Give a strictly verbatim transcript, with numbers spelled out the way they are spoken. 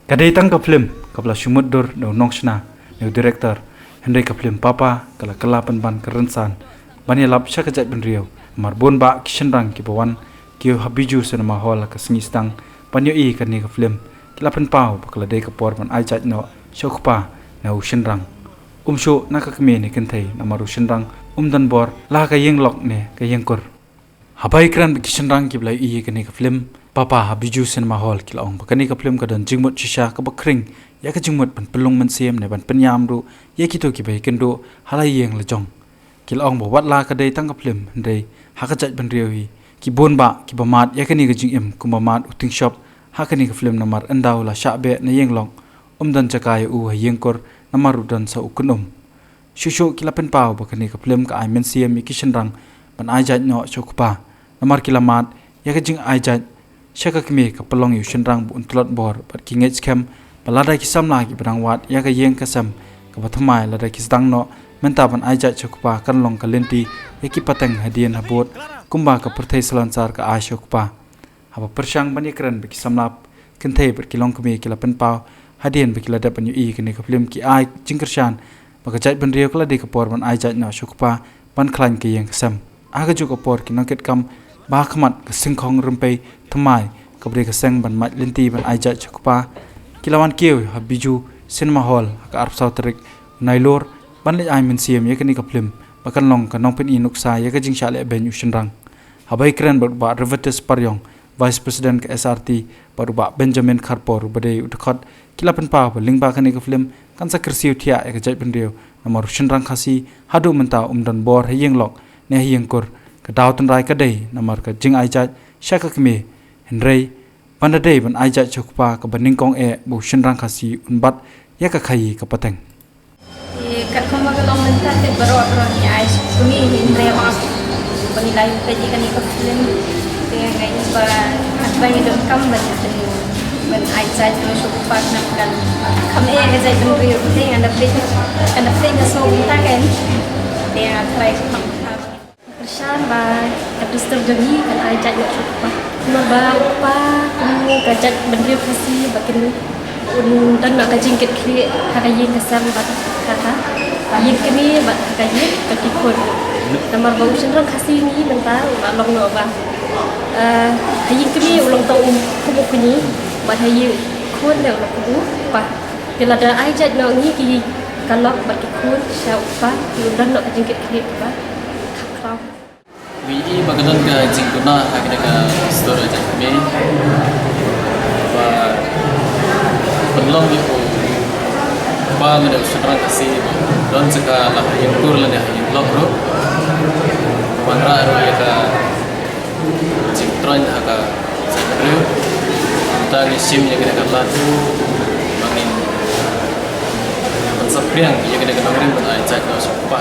Ka dei tang ka film kaba la shu mutdur da u nongshna ne u director, hynrei ka film Papa ka la kylla pynban ka rynsan ban ïalap sha ka jaitbynriew. Namar bun bah ki shynrang kiba wan kiew ha Bijou Cinema Hall ha ka sngi sdang ban ïohi kane ka film ki la pynpaw ba ka la dei ka por ban ai jait noh sha u kpa ne u shynrang, um shuh na ka kmie ne kynthei, namar u shynrang um don bor la ha ka ïing lok ne ka ïing kur. Haba ïakren bad ki shynrang kiba la ïohi ïa kane ka film Papa ha Bijou Cinema Hall, ki la ong ba kane ka film ka don jingmut shisha kaba khring ïa ka jingmut ban pynlong mynsiem ne ban pynïam ruh ïa kito kiba ïakynduh ha la ïing la jong. Ki la ong ba wat la ka dei tang ka film, hynrei ha ka jaitbynriew hi ki bun bah kiba mad ïa kane ka jingim kumba mad u Tyngshop ha kane ka film, namar ynda u la shah beh na ïing lok, um don jaka ïa u ha ïing kur namar u don sa u kynum. Shuh shuh ki la pynpaw ba kane ka film ka ai mynsiem ïa ki shynrang ban ai jait noh sha u kpa, namar ki la mad ïa ka jingai jait sha ka kmie ka pynlong ïa u shynrang ba un tlot bor bad ki ngeit skhem ba lada ki samla kiba dang wad ïa ka ïing ka sem kaba thymmai, lada ki sdang noh mynta ban ai jait sha u kpa, kan long ka lynti ïa ki pateng hadien habud kumba ka pyrthei salonsar ka ai sha u kpa. Haba pyrshang ban ïakren bad ki samla kynthei bad ki longkmie, ki la pynpaw hadien ba ki la dep ban ïohi ïa kane ka film, ki ai jingkyrshan ba ka jaitbynriew ka la dei ka por ban ai jait noh sha u kpa ban khlaiñ ka ïing ka sem. Ha kajuh ka por ki nongkitkam ba ha khmat ka Singkhong Rympei Thymmai, kaba dei ka seng ban mad lynti ban ai jait sha u kpa, ki la wan kiew ha Bijou Cinema Hall ha ka arphew saw tarik Nailur ban leit ai mynsiem ïa kane ka film ba kan long ka nongpyni nuksa ïa ka jingshah lehbeiñ u shynrang. Haba ïakren bad u Bah Revertus Pariong, Vice President ka S R T, bad u Bah Benjamin Kharpor uba dei u dkhot, ki la pynpaw ba lyngba kane ka film kan sa kyrsiew thiah ïa ka jaitbynriew, namar u shynrang Khasi haduh mynta um don bor ha ïing lok ne ha ïing kur. Ka daw tynrai ka dei namar ka jingai jait sha ka kmie, hynrei ban da dei ban ai jait sha u kpa, kaba nyngkong eh ba u shynrang Khasi un bat ïa ka khaïi ka pateng. Te katkum ba ka long mynta te baroh baroh ngi ai sha u kmie, hynrei ba ngi la ïohi ïa kane ka film te nga ïohi ba katba ngi donkam ban, ban ai jait noh sha u kpa, khnang ba kan kham eh ka jaitbynriew. Te ngan da peit, ngan da peit na sngewbha mynta kan. Te nga trai kham kham. Kyrshan ba ka dustur jong ngi kan ai jait noh sha u kpa. Namar ba u kpa kum ka jaitbynriew Khasi ba kin, un don noh ka jingkitkhlieh ha ka ïing ka sem bad ha ka ïing kmie bad ha ka ïing ka ki khun. Namar ba u shynrang Khasi ngi mynta u la long noh ba, eh, ha ïing kmie u long tang u kum u kñi bad ha ïing khun de u long kum u kpa. Te lada ai jait noh ngi ki ka lok bad ki khun sha u kpa, ki un don noh ka jingkitkhlieh ba kham khraw. Ngi i ba ka don ka jingkynmaw ha kane ka store jong me. Ba pynlong ïa u kpa, me da u shynrang Khasi ba don jaka la ha ïing kur lane ha ïing lok ruh. Wanrah ruh ïa ka jingtroiñ ha ka jaitbynriew. Mynta ngi shim ïa kane ka lad ba ngin pynsaphriang ïa kane ka nongrim ban ai jait noh sha u kpa.